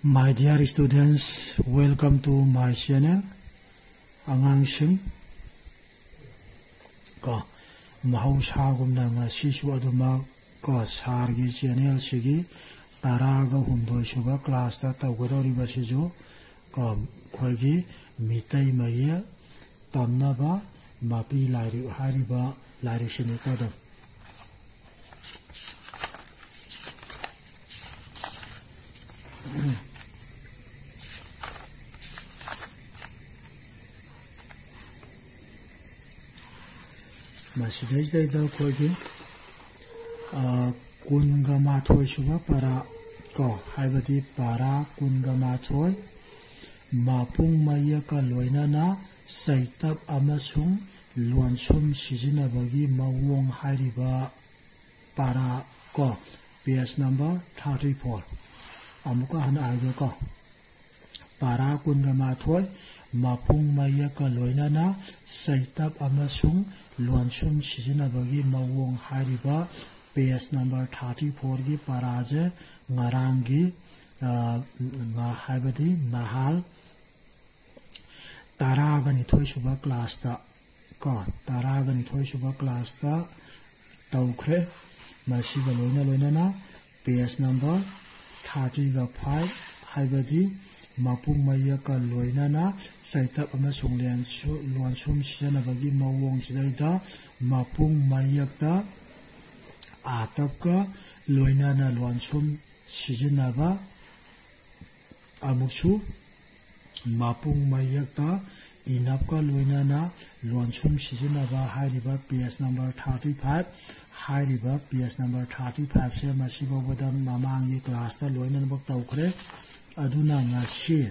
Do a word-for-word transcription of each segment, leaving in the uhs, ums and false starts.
My dear students, welcome to my channel. ꯑꯉꯥꯡꯁꯤꯡ, ꯀꯣ, ꯃꯍꯧꯁꯥꯒꯨꯝꯅ ꯉꯁꯤꯁꯨ ꯑꯗꯨꯃꯛ, ꯀꯣ, ꯁꯥꯔꯒꯤ ꯆꯦꯅꯦꯜꯁꯤꯒꯤ ꯇꯔꯥꯒ ꯍꯨꯝꯗꯣꯏ ꯁꯨꯕ ꯀ꯭ꯂꯥꯁꯇ ꯇꯧꯒꯗꯧꯔꯤꯕꯁꯤꯁꯨ, ꯀꯣ, ꯑꯩꯈꯣꯏꯒꯤ ꯃꯤꯇꯩ ꯃꯌꯦꯛ ꯇꯝꯅꯕ ꯃꯄꯤ ꯂꯥꯏꯔꯤꯛ ꯍꯥꯏꯔꯤꯕ ꯂꯥꯏꯔꯤꯛꯁꯤꯅꯤꯀꯣ꯫ ꯑꯗꯨꯝ ꯃꯁꯤꯗꯩꯁꯤꯗꯩꯗ ꯑꯩꯈꯣꯏꯒꯤ, ꯑ, ꯀꯨꯟꯒ ꯃꯥꯊꯣꯏ ꯁꯨꯕ ꯄꯔꯥ, ꯀꯣ, ꯍꯥꯏꯕꯗꯤ ꯄꯔꯥ ꯀꯨꯟꯒ ꯃꯥꯊꯣꯏ, ꯃꯄꯨꯡ ꯃꯌꯦꯛꯀ ꯂꯣꯏꯅꯅ ꯆꯩꯇꯞ ꯑꯃꯁꯨꯡ ꯂꯣꯟꯁꯨꯝ ꯁꯤꯖꯤꯟꯅꯕꯒꯤ ꯃꯑꯣꯡ ꯍꯥꯏꯔꯤꯕ ꯄꯔꯥ, ꯀꯣ, page number thirty four꯫ ꯑꯃꯨꯛꯀ ꯍꯟꯅ ꯍꯥꯏꯒꯦꯀꯣ꯫ ꯄꯔꯥ ꯀꯨꯟꯒ ꯃꯥꯊꯣꯏ, ꯃꯄꯨꯡ ꯃꯌꯦꯛꯀ ꯂꯣꯏꯅꯅ ꯆꯩꯇꯞ ꯑꯃꯁꯨꯡ ꯂꯣꯟꯁꯨꯝ ꯁꯤꯖꯤꯟꯅꯕꯒꯤ ꯃꯑꯣꯡ ꯍꯥꯏꯔꯤꯕ page number thirty fourꯒꯤ ꯄꯔꯥꯁꯦ ꯉꯔꯥꯡꯒꯤ, ꯑ, ꯉ-, ꯍꯥꯏꯕꯗꯤ ꯅꯍꯥꯜ ꯇꯔꯥꯒ ꯅꯤꯊꯣꯏ ꯁꯨꯕ ꯀ꯭ꯂꯥꯁꯇ, ꯀꯣ, ꯇꯔꯥꯒ ꯅꯤꯊꯣꯏ ꯁꯨꯕ ꯀ꯭ꯂꯥꯁꯇ ꯇꯧꯈ꯭ꯔꯦ꯫ ꯃꯁꯤꯒ ꯂꯣꯏꯅ ꯂꯣꯏꯅꯅ page number thirty five, ꯍꯥꯏꯕꯗꯤ ꯃꯄꯨꯡ ꯃꯌꯦꯛꯀ ꯂꯣꯏꯅꯅ ꯆꯩꯇꯞ ꯑꯃꯁꯨꯡ ꯂꯦꯟꯁꯨ-, ꯂꯣꯟꯁꯨꯝ ꯁꯤꯖꯤꯟꯅꯕꯒꯤ ꯃꯑꯣꯡꯁꯤꯗꯩꯗ ꯃꯄꯨꯡ ꯃꯌꯦꯛꯇ ꯑꯥꯇꯞꯀ ꯂꯣꯏꯅꯅ ꯂꯣꯟꯁꯨꯝ ꯁꯤꯖꯤꯟꯅꯕ, ꯑꯃꯨꯛꯁꯨ ꯃꯄꯨꯡ ꯃꯌꯦꯛꯇ ꯏꯅꯞꯀ ꯂꯣꯏꯅꯅ ꯂꯣꯟꯁꯨꯝ ꯁꯤꯖꯤꯟꯅꯕ ꯍꯥꯏꯔꯤꯕ page number thirty five, ꯍꯥꯏꯔꯤꯕ page number thirty fiveꯁꯦ ꯃꯁꯤ ꯐꯥꯎꯕꯗ ꯃꯃꯥꯡꯒꯤ ꯀ꯭ꯂꯥꯁꯇ ꯂꯣꯏꯅꯃꯛ ꯇꯧꯈ꯭ꯔꯦ꯫ ꯑꯗꯨꯅ ꯉꯁꯤ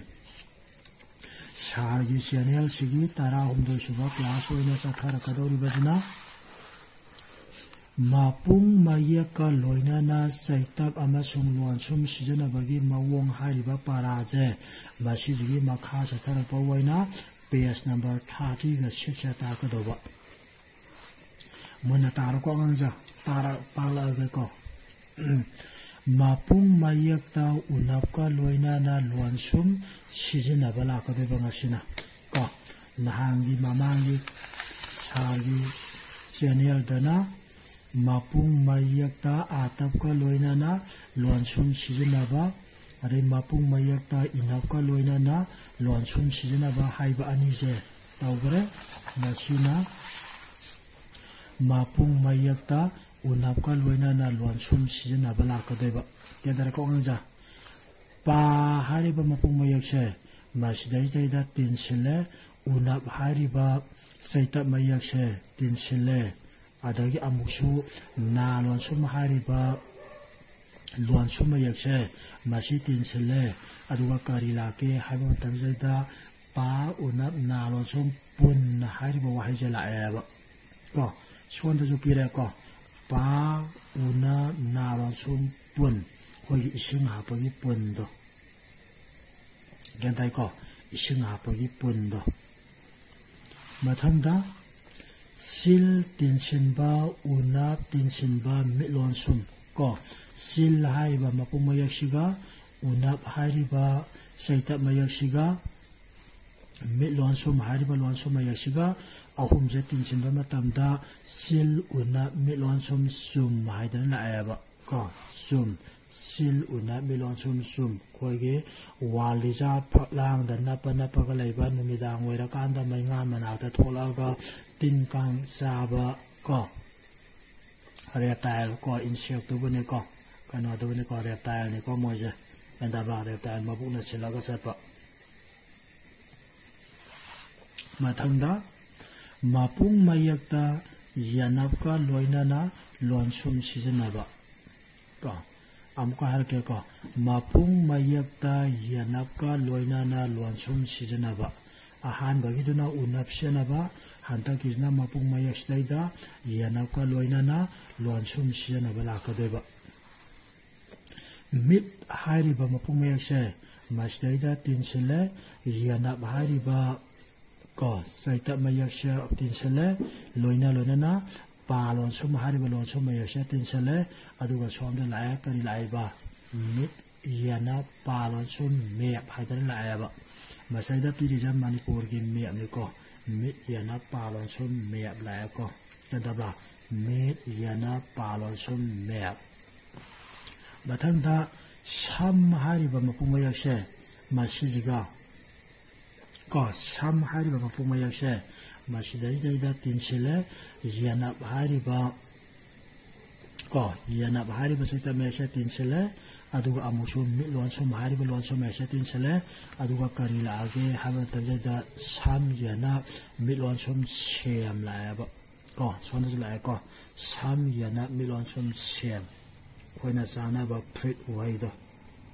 ꯁꯥꯔꯒꯤ ꯆꯦꯅꯦꯜꯁꯤꯒꯤ ꯇꯔꯥꯍꯨꯝꯗꯣꯏ ꯁꯨꯕ ꯀ꯭ꯂꯥꯁ ꯑꯣꯏꯅ ꯆꯠꯊꯔꯛꯀꯗꯧꯔꯤꯕꯁꯤꯅ ꯃꯄꯨꯡ ꯃꯌꯦꯛꯀ ꯂꯣꯏꯅꯅ ꯆꯩꯇꯞ ꯑꯃꯁꯨꯡ ꯂꯣꯟꯁꯨꯝ ꯁꯤꯖꯤꯟꯅꯕꯒꯤ ꯃꯑꯣꯡ ꯍꯥꯏꯔꯤꯕ ꯄꯔꯥꯁꯦ, ꯃꯁꯤꯁꯤꯒꯤ ꯃꯈꯥ ꯆꯠꯊꯔꯛꯄ ꯑꯣꯏꯅ page number thirtyꯒ sixꯁꯦ ꯇꯥꯛꯀꯗꯧꯕ꯫ ꯃꯨꯟꯅ ꯇꯥꯔꯣꯀꯣ ꯑꯉꯥꯡꯁꯦ, ꯇꯥꯔ-, ꯄꯥꯜꯂꯛꯑꯒꯦꯀꯣ꯫ ꯃꯄꯨꯡ ꯃꯌꯦꯛꯇ ꯎꯅꯞꯀ ꯂꯣꯏꯅꯅ ꯂꯣꯟꯁꯨꯝ ꯁꯤꯖꯤꯟꯅꯕ ꯂꯥꯛꯀꯗꯣꯏꯕ ꯉꯁꯤꯅ꯫ ꯀꯣ, ꯅꯍꯥꯟꯒꯤ ꯃꯃꯥꯡꯒꯤ ꯁꯥꯔꯒꯤ ꯆꯦꯅꯦꯜꯗꯅ ꯃꯄꯨꯡ ꯃꯌꯦꯛꯇ ꯑꯥꯇꯞꯀ ꯂꯣꯏꯅꯅ ꯂꯣꯟꯁꯨꯝ ꯁꯤꯖꯤꯟꯅꯕ, ꯑꯗꯩ ꯃꯄꯨꯡ ꯃꯌꯦꯛꯇ ꯏꯅꯞꯀ ꯂꯣꯏꯅꯅ ꯂꯣꯟꯁꯨꯝ ꯁꯤꯖꯤꯟꯅꯕ ꯍꯥꯏꯕ ꯑꯅꯤꯁꯦ ꯇꯧꯈ꯭ꯔꯦ꯫ ꯃꯁꯤꯅ ꯃꯄꯨꯡ ꯃꯌꯦꯛꯇ ꯎꯅꯞꯀ ꯂꯣꯏꯅꯅ ꯂꯣꯟꯁꯨꯝ ꯁꯤꯖꯤꯟꯅꯕ ꯂꯥꯛꯀꯗꯣꯏꯕ꯫ ꯒ꯭ꯌꯥꯟ ꯇꯥꯔꯦꯀꯣ ꯑꯉꯥꯡꯖꯥ? ꯄꯥ ꯍꯥꯏꯔꯤꯕ ꯃꯄꯨꯡ ꯃꯌꯦꯛꯁꯦ ꯃꯁꯤꯗꯩꯗꯩꯗ ꯇꯤꯟꯁꯤꯜꯂꯦ, ꯎꯅꯞ ꯍꯥꯏꯔꯤꯕ ꯆꯩꯇꯞ ꯃꯌꯦꯛꯁꯦ ꯇꯤꯟꯁꯤꯜꯂꯦ, ꯑꯗꯒꯤ ꯑꯃꯨꯛꯁꯨ ꯅꯥ ꯂꯣꯟꯁꯨꯝ ꯍꯥꯏꯔꯤꯕ ꯂꯣꯟꯁꯨꯝ ꯃꯌꯦꯛꯁꯦ ꯃꯁꯤ ꯇꯤꯟꯁꯤꯜꯂꯦ꯫ ꯑꯗꯨꯒ ꯀꯔꯤ ꯂꯥꯛꯀꯦ ꯍꯥꯏꯕ ꯃꯇꯝꯁꯤꯗꯩꯗ ꯄꯥ ꯎꯅꯞ ꯅꯥ ꯂꯣꯟꯁꯨꯝ ꯄꯨꯟ ꯍꯥꯏꯔꯤꯕ ꯋꯥꯍꯩꯁꯦ ꯂꯥꯛꯑꯦꯕ꯫ ꯀꯣ, ꯁꯣꯝꯗꯁꯨ ꯄꯤꯔꯦꯀꯣ, ꯄꯥ ꯎꯅꯞ ꯅꯥ ꯂꯣꯟꯁꯨꯝ ꯄꯨꯟ, ꯑꯩꯈꯣꯏꯒꯤ ꯏꯁꯤꯡ ꯍꯥꯞꯄꯒꯤ ꯄꯨꯟꯗꯣ꯫ ꯒ꯭ꯌꯥꯟ ꯇꯥꯏꯀꯣ? ꯏꯁꯤꯡ ꯍꯥꯞꯄꯒꯤ ꯄꯨꯟꯗꯣ꯫ ꯃꯊꯪꯗ ꯁꯤꯜ ꯇꯤꯟꯁꯤꯟꯕ, ꯎꯅꯞ ꯇꯤꯟꯁꯤꯟꯕ, ꯃꯤꯠꯂꯣꯟꯁꯨꯝ꯫ ꯀꯣ, ꯁꯤꯜ ꯍꯥꯏꯔꯤꯕ ꯃꯄꯨꯡ ꯃꯌꯦꯛꯁꯤꯒ, ꯎꯅꯞ ꯍꯥꯏꯔꯤꯕ ꯆꯩꯇꯞ ꯃꯌꯦꯛꯁꯤꯒ, ꯃꯤꯠꯂꯣꯟꯁꯨꯝ ꯍꯥꯏꯔꯤꯕ ꯂꯣꯟꯁꯨꯝ ꯃꯌꯦꯛꯁꯤꯒ ꯑꯍꯨꯝꯁꯦ ꯇꯤꯟꯁꯤꯟꯕ ꯃꯇꯝꯗ ꯁꯤꯜ, ꯎꯅꯞ, ꯃꯤꯠꯂꯣꯟꯁꯨꯝ, ꯆꯨꯝ ꯍꯥꯏꯗꯅ ꯂꯥꯛꯑꯦꯕ꯫ ꯀꯣ, ꯆꯨꯝ꯫ ꯁꯤꯜ, ꯎꯅꯞ, ꯃꯤꯠꯂꯣꯟꯁꯨꯝ, ꯆꯨꯝ꯫ ꯑꯩꯈꯣꯏꯒꯤ ꯋꯥꯜ ꯂꯤꯖꯥꯔꯗ ꯐꯛꯂꯥꯡꯗ ꯅꯞꯄ ꯅꯞꯄꯒ ꯂꯩꯕ, ꯅꯨꯃꯤꯗꯥꯡ ꯑꯣꯏꯔꯀꯥꯟꯗ ꯃꯩꯉꯥꯟ ꯃꯅꯥꯛꯇ ꯊꯣꯛꯂꯛꯑꯒ ꯇꯤꯟ ꯀꯥꯡ ꯆꯥꯕ ꯀꯣ, ꯔꯦꯞꯇꯥꯏꯜ ꯀꯣ, ꯏꯟꯁꯦꯛꯇꯨꯕꯨꯅꯤꯀꯣ, ꯀꯩꯅꯣꯗꯨꯕꯨꯅꯤꯀꯣ, ꯔꯦꯞꯇꯥꯏꯜꯅꯤꯀꯣ ꯃꯣꯏꯁꯦ꯫ ꯒ꯭ꯌꯥꯟ ꯇꯥꯕ꯭ꯔꯥ? ꯔꯦꯞꯇꯥꯏꯜ ꯃꯕꯨꯛꯅ ꯁꯤꯜꯂꯒ ꯆꯠꯄ꯫ ꯃꯊꯪꯗ ꯃꯄꯨꯡ ꯃꯌꯦꯛꯇ ꯌꯦꯅꯞꯀ ꯂꯣꯏꯅꯅ ꯂꯣꯟꯁꯨꯝ ꯁꯤꯖꯤꯟꯅꯕ꯫ ꯀꯣ, ꯑꯃꯨꯛꯀ ꯍꯥꯏꯔꯛꯀꯦꯀꯣ, ꯃꯄꯨꯡ ꯃꯌꯦꯛꯇ ꯌꯦꯅꯞꯀ ꯂꯣꯏꯅꯅ ꯂꯣꯟꯁꯨꯝ ꯁꯤꯖꯤꯟꯅꯕ꯫ ꯑꯍꯥꯟꯕꯒꯤꯗꯨꯅ ꯎꯅꯞ ꯁꯤꯖꯤꯟꯅꯕ, ꯍꯟꯗꯛꯀꯤꯁꯤꯅ ꯃꯄꯨꯡ ꯃꯌꯦꯛꯁꯤꯗꯩꯗ ꯌꯦꯅꯞꯀ ꯂꯣꯏꯅꯅ ꯂꯣꯟꯁꯨꯝ ꯁꯤꯖꯤꯟꯅꯕ ꯂꯥꯛꯀꯗꯣꯏꯕ꯫ ꯃꯤꯠ ꯍꯥꯏꯔꯤꯕ ꯃꯄꯨꯡ ꯃꯌꯦꯛꯁꯦ ꯃꯁꯤꯗꯩꯗ ꯇꯤꯟꯁꯤꯜꯂꯦ, ꯌꯦꯅꯞ ꯍꯥꯏꯔꯤꯕ ꯀꯣ, ꯆꯩꯇꯞ ꯃꯌꯦꯛꯁꯦ ꯇꯤꯟꯁꯤꯜꯂꯦ, ꯂꯣꯏꯅ ꯂꯣꯏꯅꯅ ꯄꯥ ꯂꯣꯟꯁꯨꯝ ꯍꯥꯏꯔꯤꯕ ꯂꯣꯟꯁꯨꯝ ꯃꯌꯦꯛꯁꯦ ꯇꯤꯟꯁꯤꯜꯂꯦ꯫ ꯑꯗꯨꯒ ꯁꯣꯝꯗ ꯂꯥꯛꯑꯦ, ꯀꯔꯤ ꯂꯥꯛꯏꯕ? ꯃꯤꯠ, ꯌꯦꯅꯞ, ꯄꯥ ꯂꯣꯟꯁꯨꯝ ꯃꯦꯞ ꯍꯥꯏꯗꯅ ꯂꯥꯛꯑꯦꯕ꯫ ꯃꯁꯤꯗ ꯄꯤꯔꯤꯁꯦ ꯃꯅꯤꯄꯨꯔꯒꯤ ꯃꯦꯞꯅꯤꯀꯣ꯫ ꯃꯤꯠ, ꯌꯦꯅꯞ, ꯄꯥ ꯂꯣꯟꯁꯨꯝ ꯃꯦꯞ ꯂꯥꯛꯑꯦꯀꯣ꯫ ꯒ꯭ꯌꯥꯟ ꯇꯥꯕ꯭ꯔꯥ? ꯃꯤꯠ, ꯌꯦꯅꯞ, ꯄꯥ ꯂꯣꯟꯁꯨꯝ ꯃꯦꯞ꯫ ꯃꯊꯪꯗ ꯁꯝ ꯍꯥꯏꯔꯤꯕ ꯃꯄꯨꯡ ꯃꯌꯦꯛꯁꯦ, ꯃꯁꯤꯁꯤꯒ ꯀꯣ, ꯁꯝ ꯍꯥꯏꯔꯤꯕ ꯃꯄꯨꯡ ꯃꯌꯦꯛꯁꯦ ꯃꯁꯤꯗꯩꯗꯩꯗ ꯇꯤꯟꯁꯤꯜꯂꯦ꯫ ꯌꯦꯅꯞ ꯍꯥꯏꯔꯤꯕ ꯀꯣ, ꯌꯦꯅꯞ ꯍꯥꯏꯔꯤꯕ ꯆꯩꯇꯞ ꯃꯌꯦꯛꯁꯦ ꯇꯤꯟꯁꯤꯜꯂꯦ꯫ ꯑꯗꯨꯒ ꯑꯃꯨꯛꯁꯨ ꯃꯤꯠ ꯂꯣꯟꯁꯨꯝ ꯍꯥꯏꯔꯤꯕ ꯂꯣꯟꯁꯨꯝ ꯃꯌꯦꯛꯁꯦ ꯇꯤꯟꯁꯤꯜꯂꯦ꯫ ꯑꯗꯨꯒ ꯀꯔꯤ ꯂꯥꯛꯑꯒꯦ ꯍꯥꯏꯕ ꯃꯇꯝꯁꯤꯗ ꯁꯝ, ꯌꯦꯅꯞ, ꯃꯤꯠ ꯂꯣꯟꯁꯨꯝ ꯁꯦꯝ ꯂꯥꯛꯑꯦꯕ ꯀꯣ꯫ ꯁꯣꯝꯗꯁꯨ ꯂꯥꯛꯑꯦꯀꯣ, ꯁꯝ, ꯌꯦꯅꯞ, ꯃꯤꯠ ꯂꯣꯟꯁꯨꯝ ꯁꯦꯝ꯫ ꯑꯩꯈꯣꯏꯅ ꯆꯥꯅꯕ ꯐ꯭ꯔꯨꯏꯠ ꯎꯍꯩꯗꯣ꯫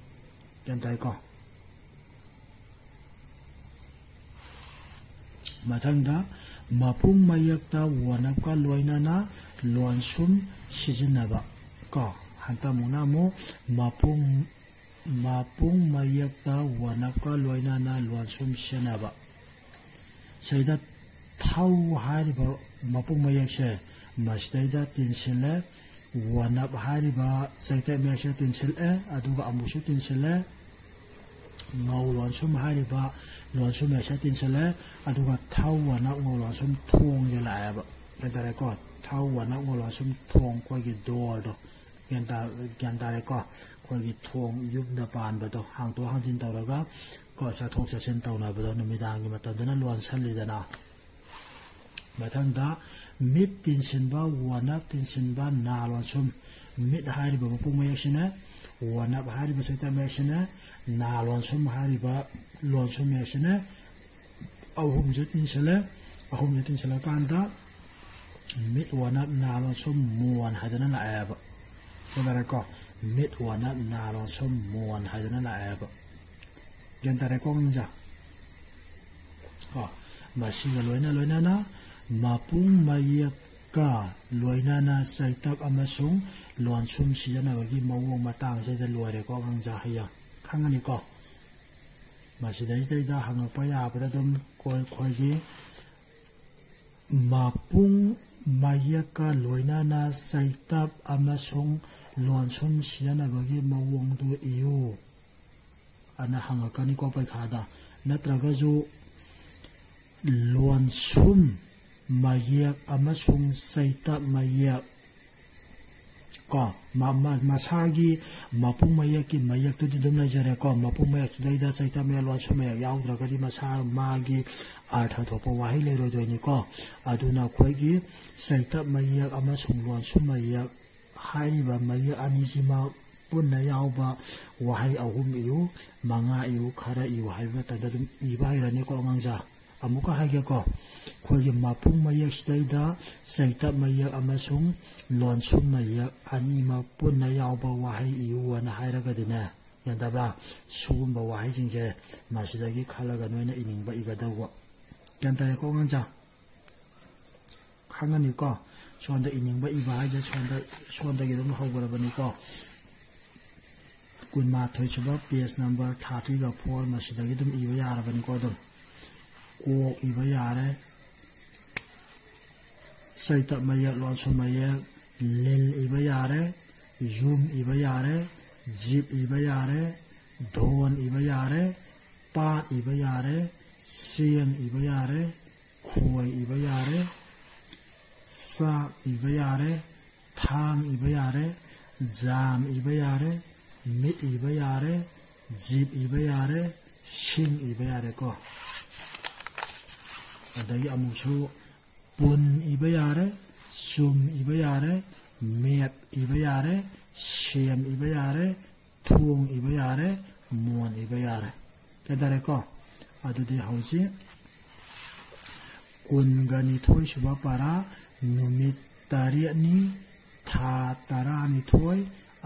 ꯒ꯭ꯌꯥꯟ ꯇꯥꯏꯀꯣ? ꯃꯊꯪꯗ ꯃꯄꯨꯡ ꯃꯌꯦꯛꯇ ꯋꯥꯅꯞꯀ ꯂꯣꯏꯅꯅ ꯂꯣꯟꯁꯨꯝ ꯁꯤꯖꯤꯟꯅꯕ ꯀꯣ꯫ ꯍꯟꯇꯛꯃꯨꯛꯅ ꯑꯃꯨꯛ ꯃꯄꯨꯡ, ꯃꯄꯨꯡ ꯃꯌꯦꯛꯇ ꯋꯥꯅꯞꯀ ꯂꯣꯏꯅꯅ ꯂꯣꯟꯁꯨꯝ ꯁꯤꯖꯤꯟꯅꯕ꯫ ꯁꯤꯗ ꯊꯧ ꯍꯥꯏꯔꯤꯕ ꯃꯄꯨꯡ ꯃꯌꯦꯛꯁꯦ ꯃꯁꯤꯗꯩꯗ ꯇꯤꯟꯁꯤꯜꯂꯦ꯫ ꯋꯥꯅꯞ ꯍꯥꯏꯔꯤꯕ ꯆꯩꯇꯞ ꯃꯌꯦꯛꯁꯦ ꯇꯤꯟꯁꯤꯜꯂꯦ, ꯑꯗꯨꯒ ꯑꯃꯨꯛꯁꯨ ꯇꯤꯟꯁꯤꯜꯂꯦ꯫ ꯉꯧ ꯂꯣꯟꯁꯨꯝ ꯍꯥꯏꯔꯤꯕ ꯂꯣꯟꯁꯨꯝ ꯃꯌꯦꯛꯁꯦ ꯇꯤꯟꯁꯤꯜꯂꯦ, ꯑꯗꯨꯒ ꯊꯧ ꯋꯥꯅꯞ ꯉꯧ ꯂꯣꯟꯁꯨꯝ ꯊꯣꯡꯁꯦ ꯂꯥꯛꯑꯦꯕ꯫ ꯒ꯭ꯌꯥꯟ ꯇꯥꯔꯦꯀꯣ? ꯊꯧ ꯋꯥꯅꯞ ꯉꯧ ꯂꯣꯟꯁꯨꯝ ꯊꯣꯡ, ꯑꯩꯈꯣꯏꯒꯤ ꯗꯣꯔꯗꯣ꯫ ꯒ꯭ꯌꯥꯟ ꯇꯥ-, ꯒ꯭ꯌꯥꯟ ꯇꯥꯔꯦꯀꯣ? ꯑꯩꯈꯣꯏꯒꯤ ꯊꯣꯡ, ꯌꯨꯝꯗ ꯄꯥꯟꯕꯗꯣ, ꯍꯥꯡꯗꯣꯛ ꯍꯥꯡꯖꯤꯟ ꯇꯧꯔꯒ ꯀꯣ, ꯆꯠꯊꯣꯛ ꯆꯠꯁꯤꯟ ꯇꯧꯅꯕꯗꯣ, ꯅꯨꯃꯤꯗꯥꯡꯒꯤ ꯃꯇꯝꯗꯅ ꯂꯣꯟꯁꯜꯂꯤꯗꯅ꯫ ꯃꯊꯪꯗ ꯃꯤꯠ ꯇꯤꯟꯁꯤꯟꯕ, ꯋꯥꯅꯞ ꯇꯤꯟꯁꯤꯟꯕ, ꯅꯥ ꯂꯣꯟꯁꯨꯝ꯫ ꯃꯤꯠ ꯍꯥꯏꯔꯤꯕ ꯃꯄꯨꯡ ꯃꯌꯦꯛꯁꯤꯅ, ꯋꯥꯅꯞ ꯍꯥꯏꯔꯤꯕ ꯆꯩꯇꯞ ꯃꯌꯦꯛꯁꯤꯅ, ꯅꯥ ꯂꯣꯟꯁꯨꯝ ꯍꯥꯏꯔꯤꯕ ꯂꯣꯟꯁꯨꯝ ꯃꯌꯦꯛꯁꯤꯅ ꯑꯍꯨꯝꯁꯦ ꯇꯤꯟꯁꯤꯜꯂꯦ꯫ ꯑꯍꯨꯝꯁꯦ ꯇꯤꯟꯁꯤꯜꯂꯀꯥꯟꯗ ꯃꯤꯠ, ꯋꯥꯅꯞ, ꯅꯥ ꯂꯣꯟꯁꯨꯝ, ꯃꯣꯟ ꯍꯥꯏꯗꯅ ꯂꯥꯛꯑꯦꯕ꯫ ꯒ꯭ꯌꯥꯟ ꯇꯥꯔꯦꯀꯣ? ꯃꯤꯠ, ꯋꯥꯅꯞ, ꯅꯥ ꯂꯣꯟꯁꯨꯝ, ꯃꯣꯟ ꯍꯥꯏꯗꯅ ꯂꯥꯛꯑꯦꯕ꯫ ꯒ꯭ꯌꯥꯟ ꯇꯥꯔꯦꯀꯣ ꯑꯉꯥꯡꯁꯦ? ꯀꯣ, ꯃꯁꯤꯒ ꯂꯣꯏꯅ ꯂꯣꯏꯅꯅ ꯃꯄꯨꯡ ꯃꯌꯦꯛꯀ ꯂꯣꯏꯅꯅ ꯆꯩꯇꯞ ꯑꯃꯁꯨꯡ ꯂꯣꯟꯁꯨꯝ ꯁꯤꯖꯤꯟꯅꯕꯒꯤ ꯃꯑꯣꯡ ꯃꯇꯥꯡꯁꯤꯗ ꯂꯣꯏꯔꯦꯀꯣ ꯑꯉꯥꯡꯁꯦ꯫ ꯍꯌꯦꯡ ꯈꯪꯉꯅꯤꯀꯣ꯫ ꯃꯁꯤꯗꯩꯁꯤꯗꯩꯗ ꯍꯪꯉꯛꯄ ꯌꯥꯕꯗ ꯑꯗꯨꯝ ꯑꯩꯈꯣꯏ-, ꯑꯩꯈꯣꯏꯒꯤ ꯃꯄꯨꯡ ꯃꯌꯦꯛꯀ ꯂꯣꯏꯅꯅ ꯆꯩꯇꯞ ꯑꯃꯁꯨꯡ ꯂꯣꯟꯁꯨꯝ ꯁꯤꯖꯤꯟꯅꯕꯒꯤ ꯃꯑꯣꯡꯗꯨ ꯏꯌꯨ ꯑꯅ ꯍꯪꯉꯛꯀꯅꯤꯀꯣ ꯄꯩꯈꯥꯗ꯫ ꯅꯠꯇ꯭ꯔꯒꯁꯨ ꯂꯣꯟꯁꯨꯝ ꯃꯌꯦꯛ ꯑꯃꯁꯨꯡ ꯆꯩꯇꯞ ꯃꯌꯦꯛ ꯀꯣ, ꯃ-, ꯃ-, ꯃꯁꯥꯒꯤ ꯃꯄꯨꯡ ꯃꯌꯦꯛꯀꯤ ꯃꯌꯦꯛꯇꯨꯗꯤ ꯑꯗꯨꯝ ꯂꯩꯖꯔꯦꯀꯣ꯫ ꯃꯄꯨꯡ ꯃꯌꯦꯛꯇꯨꯗꯩꯗ ꯆꯩꯇꯞ ꯃꯌꯦꯛ, ꯂꯣꯟꯁꯨꯝ ꯃꯌꯦꯛ ꯌꯥꯎꯗ꯭ꯔꯒꯗꯤ ꯃꯁꯥ ꯃꯥꯒꯤ ꯑꯥꯔꯊ ꯊꯣꯛꯄ ꯋꯥꯍꯩ ꯂꯩꯔꯣꯏꯗꯣꯏꯅꯤꯀꯣ꯫ ꯑꯗꯨꯅ ꯑꯩꯈꯣꯏꯒꯤ ꯆꯩꯇꯞ ꯃꯌꯦꯛ ꯑꯃꯁꯨꯡ ꯂꯣꯟꯁꯨꯝ ꯃꯌꯦꯛ ꯍꯥꯏꯔꯤꯕ ꯃꯌꯦꯛ ꯑꯅꯤꯁꯤꯃꯛ ꯄꯨꯟꯅ ꯌꯥꯎꯕ ꯋꯥꯍꯩ ꯑꯍꯨꯝ ꯏꯌꯨ, ꯃꯉꯥ ꯏꯌꯨ, ꯈꯔ ꯏꯌꯨ ꯍꯥꯏꯕ ꯃꯇꯝꯗ ꯑꯗꯨꯝ ꯏꯕ ꯍꯩꯔꯅꯤꯀꯣ ꯑꯉꯥꯡꯁꯥ꯫ ꯑꯃꯨꯛꯀ ꯍꯥꯏꯒꯦꯀꯣ, ꯑꯩꯈꯣꯏꯒꯤ ꯃꯄꯨꯡ ꯃꯌꯦꯛꯁꯤꯗꯩꯗ ꯆꯩꯇꯞ ꯃꯌꯦꯛ ꯑꯃꯁꯨꯡ ꯂꯣꯟꯁꯨꯝ ꯃꯌꯦꯛ ꯑꯅꯤꯃꯛ ꯄꯨꯟꯅ ꯌꯥꯎꯕ ꯋꯥꯍꯩ ꯏꯌꯨ ꯑꯅ ꯍꯥꯏꯔꯒꯗꯤꯅꯦ, ꯒ꯭ꯌꯥꯟ ꯇꯥꯕ꯭ꯔꯥ? ꯁꯤꯒꯨꯝꯕ ꯋꯥꯍꯩꯁꯤꯡꯁꯦ ꯃꯁꯤꯗꯒꯤ ꯈꯜꯂꯒ ꯅꯣꯏꯅ ꯏꯅꯤꯡꯕ ꯏꯒꯗꯧꯕ꯫ ꯒ꯭ꯌꯥꯟ ꯇꯥꯔꯦꯀꯣ ꯑꯉꯥꯡꯁꯥ? ꯈꯪꯉꯅꯤꯀꯣ꯫ ꯁꯣꯝꯗ ꯏꯅꯤꯡꯕ ꯏꯕ ꯍꯥꯏꯁꯦ ꯁꯣꯝꯗ, ꯁꯣꯝꯗꯒꯤ ꯑꯗꯨꯝ ꯍꯧꯈ꯭ꯔꯕꯅꯤꯀꯣ꯫ ꯀꯨꯟꯃꯥꯊꯣꯏ ꯁꯨꯕ page number thirty-ꯒ four ꯃꯁꯤꯗꯒꯤ ꯑꯗꯨꯝ ꯏꯕ ꯌꯥꯔꯕꯅꯤꯀꯣ꯫ ꯑꯗꯨꯝ ꯀꯣꯛ ꯏꯕ ꯌꯥꯔꯦ, ꯆꯩꯇꯞ ꯃꯌꯦꯛ, ꯂꯣꯟꯁꯨꯝ ꯃꯌꯦꯛ, ꯂꯤꯜ ꯏꯕ ꯌꯥꯔꯦ, ꯌꯨꯝ ꯏꯕ ꯌꯥꯔꯦ, ꯖꯤꯞ ꯏꯕ ꯌꯥꯔꯦ, ꯙꯣꯟ ꯏꯕ ꯌꯥꯔꯦ, ꯄꯥꯠ ꯏꯕ ꯌꯥꯔꯦ, ꯆꯦꯡ ꯏꯕ ꯌꯥꯔꯦ, ꯈꯣꯏ ꯏꯕ ꯌꯥꯔꯦ, ꯆꯥꯛ ꯏꯕ ꯌꯥꯔꯦ, ꯊꯥꯡ ꯏꯕ ꯌꯥꯔꯦ, ꯖꯥꯝ ꯏꯕ ꯌꯥꯔꯦ, ꯃꯤꯠ ꯏꯕ ꯌꯥꯔꯦ, ꯖꯤꯞ ꯏꯕ ꯌꯥꯔꯦ, ꯁꯤꯡ ꯏꯕ ꯌꯥꯔꯦꯀꯣ꯫ ꯑꯗꯒꯤ ꯑꯃꯨꯛꯁꯨ ꯄꯨꯟ ꯏꯕ ꯌꯥꯔꯦ, ꯆꯨꯝ ꯏꯕ ꯌꯥꯔꯦ, ꯃꯦꯞ ꯏꯕ ꯌꯥꯔꯦ, ꯁꯦꯝ ꯏꯕ ꯌꯥꯔꯦ, ꯊꯣꯡ ꯏꯕ ꯌꯥꯔꯦ, ꯃꯣꯟ ꯏꯕ ꯌꯥꯔꯦ꯫ ꯒ꯭ꯌꯥꯟ ꯇꯥꯔꯦꯀꯣ? ꯑꯗꯨꯗꯤ ꯍꯧꯖꯤꯛ ꯀꯨꯟꯒ ꯅꯤꯊꯣꯏ ꯁꯨꯕ ꯄꯥꯔꯥ, ꯅꯨꯃꯤꯠ ꯇꯔꯦꯠꯅꯤ, ꯊꯥ ꯇꯔꯥꯅꯤꯊꯣꯏ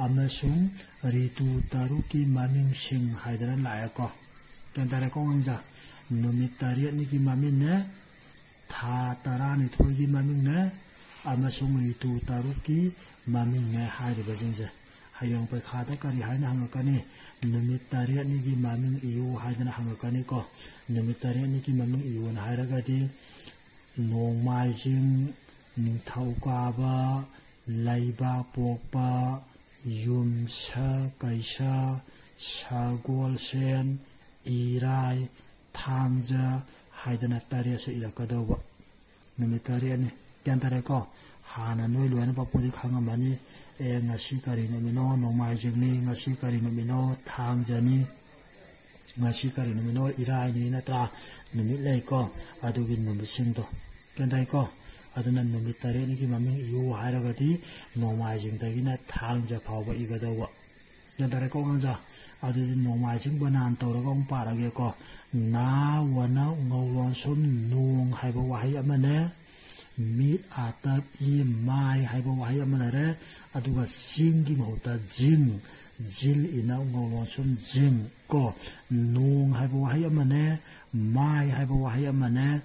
ꯑꯃꯁꯨꯡ ꯔꯤꯇꯨ ꯇꯔꯨꯛꯀꯤ ꯃꯃꯤꯡꯁꯤꯡ ꯍꯥꯏꯗꯅ ꯂꯥꯛꯑꯦꯀꯣ꯫ ꯒ꯭ꯌꯥꯟ ꯇꯥꯔꯦꯀꯣ ꯑꯉꯥꯡꯁꯥ? ꯅꯨꯃꯤꯠ ꯇꯔꯦꯠꯅꯤꯒꯤ ꯃꯃꯤꯡꯅꯦ, ꯊꯥ ꯇꯔꯥꯅꯤꯊꯣꯏꯒꯤ ꯃꯃꯤꯡꯅꯦ, ꯑꯃꯁꯨꯡ ꯔꯤꯇꯨ ꯇꯔꯨꯛꯀꯤ ꯃꯃꯤꯡꯅꯦ ꯍꯥꯏꯔꯤꯕꯁꯤꯡꯁꯦ꯫ ꯍꯌꯦꯡ ꯄꯩꯈꯥꯗ ꯀꯔꯤ ꯍꯥꯏꯅ ꯍꯪꯉꯛꯀꯅꯤ? ꯅꯨꯃꯤꯠ ꯇꯔꯦꯠꯅꯤꯒꯤ ꯃꯃꯤꯡ ꯏꯌꯨ ꯍꯥꯏꯗꯅ ꯍꯪꯉꯛꯀꯅꯤꯀꯣ꯫ ꯅꯨꯃꯤꯠ ꯇꯔꯦꯠꯅꯤꯒꯤ ꯃꯃꯤꯡ ꯏꯌꯨꯅ ꯍꯥꯏꯔꯒꯗꯤ ꯅꯣꯡꯃꯥꯏꯖꯤꯡ, ꯅꯤꯡꯊꯧꯀꯥꯕ, ꯂꯩꯕꯥꯛꯄꯣꯛꯄ, ꯌꯨꯝꯁꯀꯩꯁ, ꯁꯒꯣꯜꯁꯦꯟ, ꯏꯔꯥꯏ, ꯊꯥꯡꯖ ꯍꯥꯏꯗꯅ ꯇꯔꯦꯠꯁꯦ ꯏꯔꯛꯀꯗꯧꯕ꯫ ꯅꯨꯃꯤꯠ ꯇꯔꯦꯠꯅꯤ꯫ ꯒ꯭ꯌꯥꯟ ꯇꯥꯔꯦꯀꯣ? ꯍꯥꯟꯅ ꯅꯣꯏ ꯂꯣꯏꯅ ꯄꯥꯄꯨꯗꯤ ꯈꯪꯉꯝꯃꯅꯤ꯫ ꯑꯦ, ꯉꯁꯤ ꯀꯔꯤ ꯅꯨꯃꯤꯠꯅꯣ? ꯅꯣꯡꯃꯥꯏꯖꯤꯡꯅꯤ꯫ ꯉꯁꯤ ꯀꯔꯤ ꯅꯨꯃꯤꯠꯅꯣ? ꯊꯥꯡꯖꯅꯤ꯫ ꯉꯁꯤ ꯀꯔꯤ ꯅꯨꯃꯤꯠꯅꯣ? ꯏꯔꯥꯏꯅꯤ ꯅꯠꯇ꯭ꯔꯥ? ꯅꯨꯃꯤꯠ ꯂꯩꯀꯣ, ꯑꯗꯨꯒꯤ ꯅꯨꯃꯤꯠꯁꯤꯡꯗꯣ꯫ ꯒ꯭ꯌꯥꯟ ꯇꯥꯏꯀꯣ? ꯑꯗꯨꯅ ꯅꯨꯃꯤꯠ ꯇꯔꯦꯠꯅꯤꯒꯤ ꯃꯃꯤꯡ ꯏꯌꯨ ꯍꯥꯏꯔꯒꯗꯤ ꯅꯣꯡꯃꯥꯏꯖꯤꯡꯗꯒꯤꯅ ꯊꯥꯡꯖ ꯐꯥꯎꯕ ꯏꯒꯗꯧꯕ꯫ ꯒ꯭ꯌꯥꯟ ꯇꯥꯔꯦꯀꯣ ꯑꯉꯥꯡꯁꯥ? ꯑꯗꯨꯗꯤ ꯅꯣꯡꯃꯥꯏꯖꯤꯡ ꯕꯅꯥꯟ ꯇꯧꯔꯒ ꯑꯃꯨꯛ ꯄꯥꯔꯒꯦꯀꯣ꯫ ꯅꯥ ꯋꯅ ꯉꯧ ꯂꯣꯟꯁꯨꯝ ꯅꯣꯡ ꯍꯥꯏꯕ ꯋꯥꯍꯩ ꯑꯃꯅꯦ꯫ ꯃꯤꯠ ꯑꯥꯇꯞ ꯏ ꯃꯥꯏ ꯍꯥꯏꯕ ꯋꯥꯍꯩ ꯑꯃ ꯂꯩꯔꯦ꯫ ꯑꯗꯨꯒ ꯆꯤꯡꯒꯤ ꯃꯍꯨꯠꯇ ꯖꯤꯡ, ꯖꯤꯜ ꯏꯅ ꯉꯧ ꯂꯣꯟꯁꯨꯝ ꯖꯤꯡ ꯀꯣ꯫ ꯅꯣꯡ ꯍꯥꯏꯕ ꯋꯥꯍꯩ ꯑꯃꯅꯦ, ꯃꯥꯏ ꯍꯥꯏꯕ ꯋꯥꯍꯩ ꯑꯃꯅꯦ,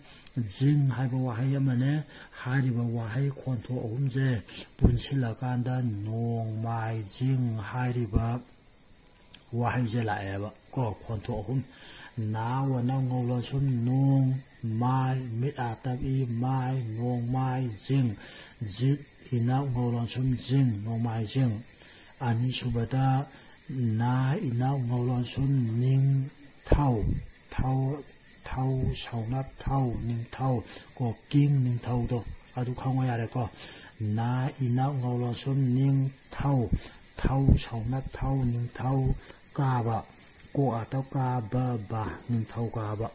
ꯖꯤꯡ ꯍꯥꯏꯕ ꯋꯥꯍꯩ ꯑꯃꯅꯦ꯫ ꯍꯥꯏꯔꯤꯕ ꯋꯥꯍꯩ ꯈꯣꯟꯊꯣꯛ ꯑꯍꯨꯝꯁꯦ ꯄꯨꯟꯁꯤꯜꯂꯀꯥꯟꯗ ꯅꯣꯡꯃꯥꯏꯖꯤꯡ ꯍꯥꯏꯔꯤꯕ ꯋꯥꯍꯩꯁꯦ ꯂꯥꯛꯑꯦꯕ ꯀꯣ꯫ ꯈꯣꯟꯊꯣꯛ ꯑꯍꯨꯝ: ꯅꯥ ꯋꯅ ꯉꯧ ꯂꯣꯟꯁꯨꯝ ꯅꯣꯡ, ꯃꯥꯏ, ꯃꯤꯠ ꯑꯥꯇꯞ ꯏ ꯃꯥꯏ, ꯅꯣꯡꯃꯥꯏ ꯖꯤꯡ, ꯖꯤꯠ ꯏꯅ ꯉꯧ ꯂꯣꯟꯁꯨꯝ ꯖꯤꯡ, ꯅꯣꯡꯃꯥꯏꯖꯤꯡ꯫ ꯑꯅꯤꯁꯨꯕꯗ ꯅꯥ ꯏꯅ ꯉꯧ ꯂꯣꯟꯁꯨꯝ ꯅꯤꯡ, ꯊꯧ, ꯊꯧ, ꯊꯧ ꯁꯧꯅ ꯊꯧ, ꯅꯤꯡꯊꯧ ꯀꯣ꯫ ꯀꯤꯡ, ꯅꯤꯡꯊꯧꯗꯣ ꯑꯗꯨ ꯈꯪꯉꯣ ꯌꯥꯔꯦꯀꯣ꯫ ꯅꯥ ꯏꯅ ꯉꯧ ꯂꯣꯟꯁꯨꯝ ꯅꯤꯡ, ꯊꯧ, ꯊꯧ ꯁꯧꯅ ꯊꯧ, ꯅꯤꯡꯊꯧ ꯀꯥꯕ, ꯀꯣ ꯑꯥꯇ ꯀꯥ ꯕ ꯕꯥ, ꯅꯤꯡꯊꯧ ꯀꯥꯕ꯫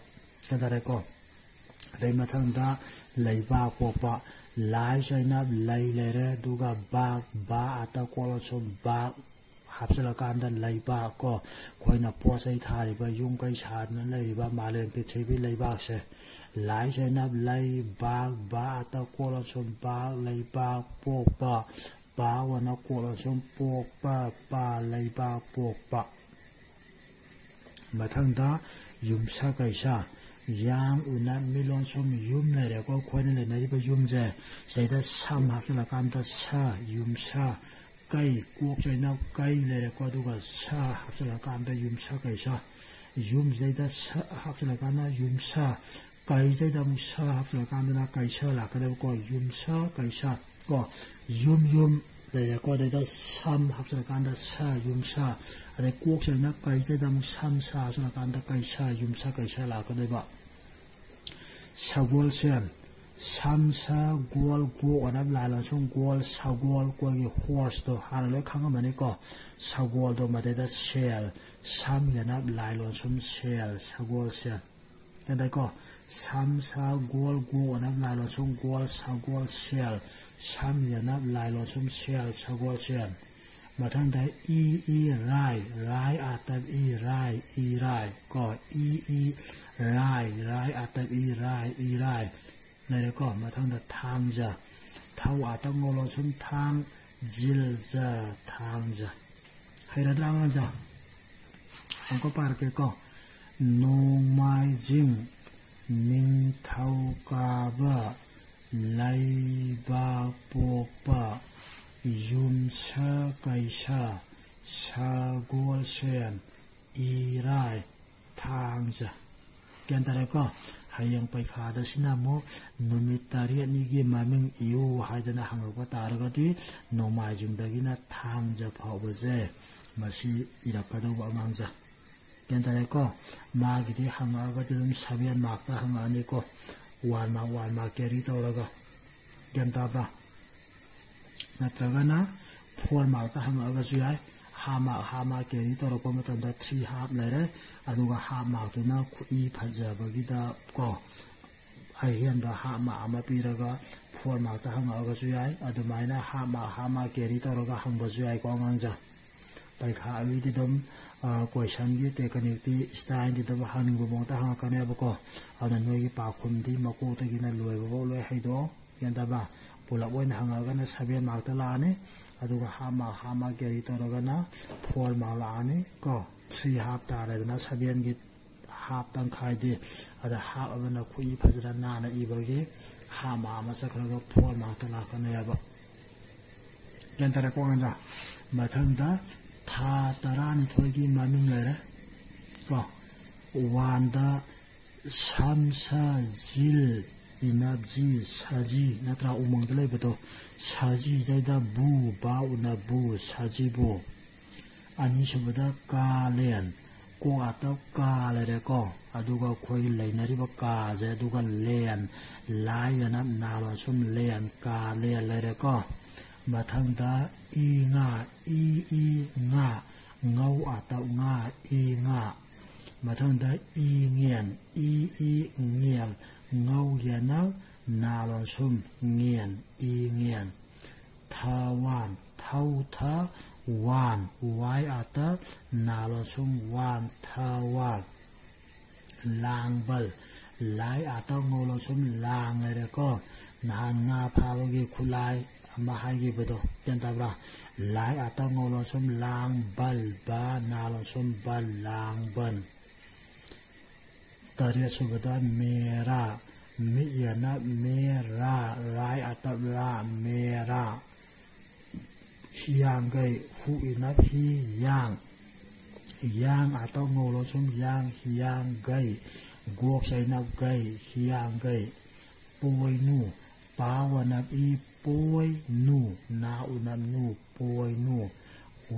ꯒ꯭ꯌꯥꯟ ꯇꯥꯔꯦꯀꯣ? ꯑꯗꯩ ꯃꯊꯪꯗ ꯂꯩꯕꯥꯛ ꯄꯣꯛꯄ꯫ ꯂꯥꯏ ꯆꯩꯅ ꯂꯩ ꯂꯩꯔꯦ, ꯑꯗꯨꯒ ꯕꯥꯛ, ꯕꯥ ꯑꯥꯇ ꯀꯣ ꯂꯣꯟꯁꯨꯝ ꯕꯥꯛ ꯍꯥꯞꯆꯤꯜꯂꯀꯥꯟꯗ ꯂꯩꯕꯥꯛ ꯀꯣ꯫ ꯑꯩꯈꯣꯏꯅ ꯄꯣꯠ ꯆꯩ ꯊꯥꯔꯤꯕ, ꯌꯨꯝ ꯀꯩ ꯁꯥꯗꯨꯅ ꯂꯩꯔꯤꯕ ꯃꯥꯂꯦꯝ ꯄ꯭ꯔꯤꯊꯤꯕꯤ ꯂꯩꯕꯥꯛꯁꯦ꯫ ꯂꯥꯏ ꯆꯩꯅ ꯂꯩ, ꯕꯥꯛ, ꯕꯥ ꯑꯥꯇ ꯀꯣ ꯂꯣꯟꯁꯨꯝ ꯕꯥꯛ, ꯂꯩꯕꯥꯛ ꯄꯣꯛꯄ, ꯄꯥ ꯋꯅ ꯀꯣ ꯂꯣꯟꯁꯨꯝ ꯄꯣꯛꯄ, ꯄꯥ, ꯂꯩꯕꯥꯛ ꯄꯣꯛꯄ꯫ ꯃꯊꯪꯗ ꯌꯨꯝꯁꯀꯩꯁ꯫ ꯌꯥꯡ ꯎꯅ ꯃꯤ ꯂꯣꯟꯁꯨꯝ ꯌꯨꯝ ꯂꯩꯔꯦꯀꯣ꯫ ꯑꯩꯈꯣꯏꯅ ꯂꯩꯅꯔꯤꯕ ꯌꯨꯝꯁꯦ, ꯁꯤꯗꯩꯗ ꯁꯝ ꯍꯥꯞꯆꯤꯜꯂꯀꯥꯟꯗ ꯁ, ꯌꯨꯝꯁ꯫ ꯀꯩ, ꯀꯣꯛ ꯆꯩꯅ ꯀꯩ ꯂꯩꯔꯦꯀꯣ꯫ ꯑꯗꯨꯒ ꯁ ꯍꯥꯞꯆꯤꯜꯂꯀꯥꯟꯗ ꯌꯨꯝꯁꯀꯩꯁ꯫ ꯌꯨꯝꯁꯤꯗꯩꯗ ꯁ ꯍꯥꯞꯆꯤꯜꯂꯀꯥꯟꯗ ꯌꯨꯝꯁ꯫ ꯀꯩꯁꯤꯗꯩꯗ ꯑꯃꯨꯛ ꯁ ꯍꯥꯞꯆꯤꯜꯂꯀꯥꯟꯗꯅ ꯀꯩꯁ ꯂꯥꯛꯀꯗꯕꯀꯣ꯫ ꯌꯨꯝꯁ ꯀꯩꯁ ꯀꯣ꯫ ꯌꯨꯝ ꯌꯨꯝ ꯂꯩꯔꯦꯀꯣ꯫ ꯑꯗꯩꯗ ꯁꯝ ꯍꯥꯞꯆꯤꯜꯂꯀꯥꯟꯗ ꯁ, ꯌꯨꯝꯁ꯫ ꯑꯗꯩ ꯀꯣꯛꯁꯤꯗꯅ ꯀꯩꯁꯤꯗꯩꯗ ꯑꯃꯨꯛ ꯁꯝ ꯁ ꯍꯥꯞꯆꯤꯜꯂꯀꯥꯟꯗ ꯀꯩꯁ, ꯌꯨꯝꯁ ꯀꯩꯁ ꯂꯥꯛꯀꯗꯣꯏꯕ꯫ ꯁꯒꯣꯜꯁꯦꯟ꯫ ꯁꯝ ꯁ ꯒꯣꯜ ꯒꯣꯛ ꯑꯅ ꯂꯥꯏ ꯂꯣꯟꯁꯨꯝ ꯒꯣꯜ, ꯁꯒꯣꯜ, ꯑꯩꯈꯣꯏꯒꯤ ꯍꯣꯔꯁꯇꯣ ꯍꯥꯟꯅ ꯂꯣꯏ ꯈꯪꯉꯝꯃꯅꯤꯀꯣ꯫ ꯁꯒꯣꯜꯗꯣ ꯃꯗꯩꯗ ꯁꯦꯜ, ꯁꯝꯒꯤꯅ ꯂꯥꯏ ꯂꯣꯟꯁꯨꯝ ꯁꯦꯜ, ꯁꯒꯣꯜꯁꯦꯟ꯫ ꯒ꯭ꯌꯥꯟ ꯇꯥꯏꯀꯣ? ꯁꯝ ꯁ ꯒꯣꯜ ꯒꯣꯛ ꯑꯅ ꯂꯥꯏ ꯂꯣꯟꯁꯨꯝ ꯒꯣꯜ, ꯁꯒꯣꯜ, ꯁꯦꯜ, ꯁꯝꯒꯤꯅ ꯂꯥꯏ ꯂꯣꯟꯁꯨꯝ ꯁꯦꯜ, ꯁꯒꯣꯜꯁꯦꯟ꯫ ꯃꯊꯪꯗ ꯏ, ꯏ, ꯔꯥꯏ, ꯔꯥꯏ ꯑꯥꯇꯞ ꯏ, ꯔꯥꯏ, ꯏꯔꯥꯏ ꯀꯣ꯫ ꯏ, ꯏ, ꯔꯥꯏ, ꯔꯥꯏ ꯑꯥꯇꯞ ꯏ, ꯔꯥꯏ, ꯏꯔꯥꯏ꯫ ꯂꯩꯔꯦꯀꯣ꯫ ꯃꯊꯪꯗ ꯊꯥꯡꯖ, ꯊꯧ ꯑꯥꯇꯞ ꯉꯧ ꯂꯣꯟꯁꯨꯝ ꯊꯥꯡ, ꯖꯤꯜ, ꯖ, ꯊꯥꯡꯖ꯫ ꯍꯩꯔꯗ꯭ꯔꯥ ꯑꯉꯥꯡꯁꯦ? ꯑꯃꯨꯛꯀ ꯄꯥꯔꯛꯀꯦꯀꯣ꯫ ꯅꯣꯡꯃꯥꯏꯖꯤꯡ, ꯅꯤꯡꯊꯧꯀꯥꯕ, ꯂꯩꯕꯥꯛꯄꯣꯛꯄ, ꯌꯨꯝꯁ ꯀꯩꯁ, ꯁꯒꯣꯜꯁꯦꯟ, ꯏꯔꯥꯏ, ꯊꯥꯡꯖ꯫ ꯒ꯭ꯌꯥꯟ ꯇꯥꯔꯦꯀꯣ? ꯍꯌꯦꯡ ꯄꯩꯈꯥꯗ ꯁꯤꯅ ꯑꯃꯨꯛ ꯅꯨꯃꯤꯠ ꯇꯔꯦꯠꯅꯤꯒꯤ ꯃꯃꯤꯡ ꯏꯌꯨ ꯍꯥꯏꯗꯅ ꯍꯪꯉꯛꯄ ꯇꯥꯔꯒꯗꯤ, ꯅꯣꯡꯃꯥꯏꯖꯤꯡꯗꯒꯤꯅ ꯊꯥꯡꯖ ꯐꯥꯎꯕꯁꯦ ꯃꯁꯤ ꯏꯔꯛꯀꯗꯧꯕ ꯑꯉꯥꯡꯁꯦ꯫ ꯒ꯭ꯌꯥꯟ ꯇꯥꯔꯦꯀꯣ? ꯃꯥꯒꯤꯗꯤ ꯍꯪꯉꯛꯑꯒꯗꯤ ꯑꯗꯨꯝ seven markꯇ ꯍꯪꯉꯛꯑꯅꯤꯀꯣ꯫ One mark, one mark carry ꯇꯧꯔꯒ꯫ ꯒ꯭ꯌꯥꯟ ꯇꯥꯕ꯭ꯔꯥ? ꯅꯠꯇ꯭ꯔꯒꯅ four markꯇ ꯍꯪꯉꯛꯑꯒꯁꯨ ꯌꯥꯏ꯫ Half mark, half mark carry ꯇꯧꯔꯛꯄ ꯃꯇꯝꯗ three half ꯂꯩꯔꯦ꯫ ꯑꯗꯨꯒ half markꯇꯨꯅ ꯈꯨꯠꯏ ꯐꯖꯕꯒꯤꯗ ꯀꯣ, ꯑꯍꯦꯟꯕ half mark ꯑꯃ ꯄꯤꯔꯒ four markꯇ ꯍꯪꯉꯛꯑꯒꯁꯨ ꯌꯥꯏ꯫ ꯑꯗꯨꯃꯥꯏꯅ half mark, half mark carry ꯇꯧꯔꯒ ꯍꯪꯕꯁꯨ ꯌꯥꯏꯀꯣ ꯑꯉꯥꯡꯁꯦ꯫ ꯄꯩꯈꯥꯒꯤꯗꯤ ꯑꯗꯨꯝ, ꯑ, questionꯒꯤ techniqueꯇꯤ, styleꯗꯤ ꯑꯗꯨꯝ ꯍꯪꯅꯤꯡꯕ ꯃꯑꯣꯡꯗ ꯍꯪꯉꯛꯀꯅꯦꯕꯀꯣ꯫ ꯑꯗꯨꯅ ꯅꯣꯏꯒꯤ ꯄꯥꯎꯈꯨꯝꯗꯤ ꯃꯀꯣꯛꯇꯒꯤꯅ ꯂꯣꯏꯕꯐꯥꯎ ꯂꯣꯏ ꯍꯩꯗꯣꯛꯑꯣ꯫ ꯒ꯭ꯌꯥꯟ ꯇꯥꯕ꯭ꯔꯥ? ꯄꯨꯂꯞ ꯑꯣꯏꯅ ꯍꯪꯉꯛꯑꯒꯅ seven markꯇ ꯂꯥꯛꯑꯅꯤ, ꯑꯗꯨꯒ half mark, half mark carry ꯇꯧꯔꯒꯅ four mark ꯂꯥꯛꯑꯅꯤ ꯀꯣ꯫ Three half ꯇꯥꯔꯦꯗꯅ, sevenꯒꯤ half ꯇꯪꯈꯥꯏꯗꯤ꯫ ꯑꯗ half ꯑꯃꯅ ꯈꯨꯠꯏ ꯐꯖꯅ ꯅꯥꯟꯅ ꯏꯕꯒꯤ half mark ꯑꯃ ꯆꯠꯈ꯭ꯔꯒ four markꯇ ꯂꯥꯛꯀꯅꯦꯕ꯫ ꯒ꯭ꯌꯥꯟ ꯇꯥꯔꯦꯀꯣ ꯑꯉꯥꯡꯁꯥ? ꯃꯊꯪꯗ ꯊꯥ ꯇꯔꯥꯅꯤꯊꯣꯏꯒꯤ ꯃꯃꯤꯡ ꯂꯩꯔꯦ ꯀꯣ꯫ Oneꯗ ꯁꯝ ꯁ ꯖꯤꯜ ꯏꯅꯞ ꯖꯤ ꯁꯖꯤ ꯅꯠꯇ꯭ꯔꯥ? ꯎꯃꯪꯗ ꯂꯩꯕꯗꯣ꯫ ꯁꯖꯤꯖꯩꯗ ꯕꯨ, ꯕꯥ ꯎꯅ ꯕꯨ, ꯁꯖꯤꯕꯨ꯫ ꯑꯅꯤꯁꯨꯕꯗ ꯀꯥꯂꯦꯟ꯫ ꯀꯣ ꯑꯇ ꯀꯥ ꯂꯩꯔꯦꯀꯣ꯫ ꯑꯗꯨꯒ ꯑꯩꯈꯣꯏꯒꯤ ꯂꯩꯅꯔꯤꯕ ꯀꯥꯁꯦ, ꯑꯗꯨꯒ ꯂꯦꯟ, ꯂꯥꯏ ꯑꯅ ꯅꯥ ꯂꯣꯟꯁꯨꯝ ꯂꯦꯟ, ꯀꯥꯂꯦꯟ ꯂꯩꯔꯦꯀꯣ꯫ ꯃꯊꯪꯗ ꯏ ꯉꯥ, ꯏ ꯏ ꯉꯥ, ꯉꯧ ꯑꯇ ꯉꯥ, ꯏ ꯉꯥ꯫ ꯃꯊꯪꯗ ꯏ ꯉꯦꯟ, ꯏ ꯏ ꯉꯦꯜ, ꯉꯧ ꯌꯦꯅ ꯅꯥ ꯂꯣꯟꯁꯨꯝ ꯉꯦꯟ, ꯏ ꯉꯦꯟ꯫ ꯊ ꯋꯥꯟ, ꯊꯧ ꯊ ꯋꯥꯟ, ꯋꯥꯏ ꯑꯇ ꯅꯥ ꯂꯣꯟꯁꯨꯝ ꯋꯥꯟ, ꯊ ꯋꯥꯟ꯫ ꯂꯥꯡꯕꯜ, ꯂꯥꯏ ꯑꯇ ꯉꯧ ꯂꯣꯟꯁꯨꯝ ꯂꯥꯡ ꯂꯩꯔꯦꯀꯣ꯫ ꯅꯍꯥꯟ ꯉꯥ ꯐꯥꯕꯒꯤ ꯈꯨꯠꯂꯥꯏ ꯑꯃ ꯍꯥꯏꯈꯤꯕꯗꯣ, ꯒ꯭ꯌꯥꯟ ꯇꯥꯕ꯭ꯔꯥ? ꯂꯥꯏ ꯑꯇ ꯉꯧ ꯂꯣꯟꯁꯨꯝ ꯂꯥꯡ, ꯕꯜ, ꯕ, ꯅꯥ ꯂꯣꯟꯁꯨꯝ ꯕꯜ, ꯂꯥꯡꯕꯟ꯫ ꯇꯔꯦꯠꯁꯨꯕꯗ ꯃꯦꯔꯥ, ꯃꯤꯠ ꯌꯦꯅ ꯃꯦꯔꯥ, ꯔꯥꯏ ꯑꯇꯞ ꯔꯥ, ꯃꯦꯔꯥ꯫ ꯍꯤꯌꯥꯡꯒꯩ, ꯍꯨ ꯏꯅꯞ ꯍꯤ, ꯌꯥꯡ꯫ ꯌꯥꯡ ꯑꯇꯞ ꯉꯧ ꯂꯣꯟꯁꯨꯝ ꯌꯥꯡ, ꯍꯤꯌꯥꯡꯒꯩ꯫ ꯒꯣꯛ ꯆꯩꯅꯞ ꯒꯩ, ꯍꯤꯌꯥꯡꯒꯩ꯫ ꯄꯣꯏꯅꯨ, ꯄꯥ ꯋꯥꯅꯞ ꯏ, ꯄꯣꯏꯅꯨ, ꯅꯥ ꯎꯅꯞ ꯅꯨ, ꯄꯣꯏꯅꯨ꯫